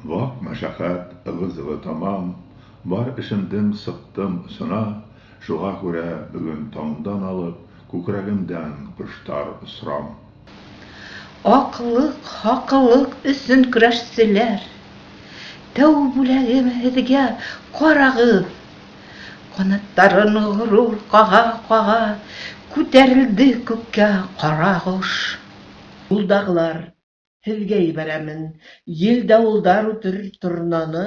Ваҡ мәшәҡәт, ығы-зығы тамам, Бар эшемдең сыҡтым осона, Шуға күрә бөгөн таңдан алып Күкрәгемдән ҡоштар осорам. Аҡлыҡ, хаҡлыҡ өсөн көрәшселәр, Тәү бүләгем һеҙгә, ҡарағыҙ! Ҡанаттарын ғорур ҡаға-ҡаға Күтәрелде күккә ҡара ҡош. Юлдағылар, һеҙгә ебәрәмен, Ел-дауылдар үтер торнаны.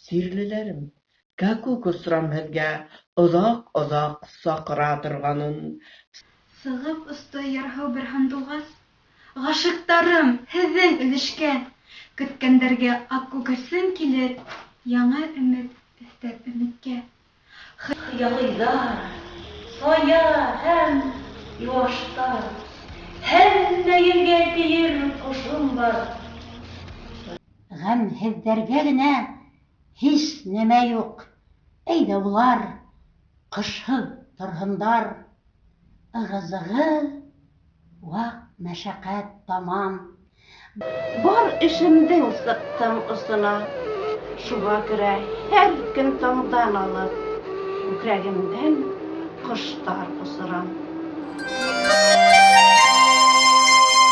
Сирлеләрем, кәкүк осорам һеҙгә, Оҙаҡ-оҙаҡ саҡыра торғанын. Сығып осто ярһыу бер һандуғас, Ғашиҡтарым, һеҙҙең өлөшкә! Көткәндәргә аҡ күгәрсен килер, Яңы өмөт өҫтәп өмөткә. Хыялыйҙар, сая һәм юаштар, Һәммә елгә тиер ҡошом бар. Ғәмһеҙҙәргә генә һис нәмә юҡ, Әйҙә улар ҡышһыҙ торһондар. Ығы-зығы, ваҡ мәшәҡәт тамам. Бар эшемдең сыҡтым осона, Шуға күрә һәр көн таңдан алып, Күкрәгемдән ҡоштар осорам.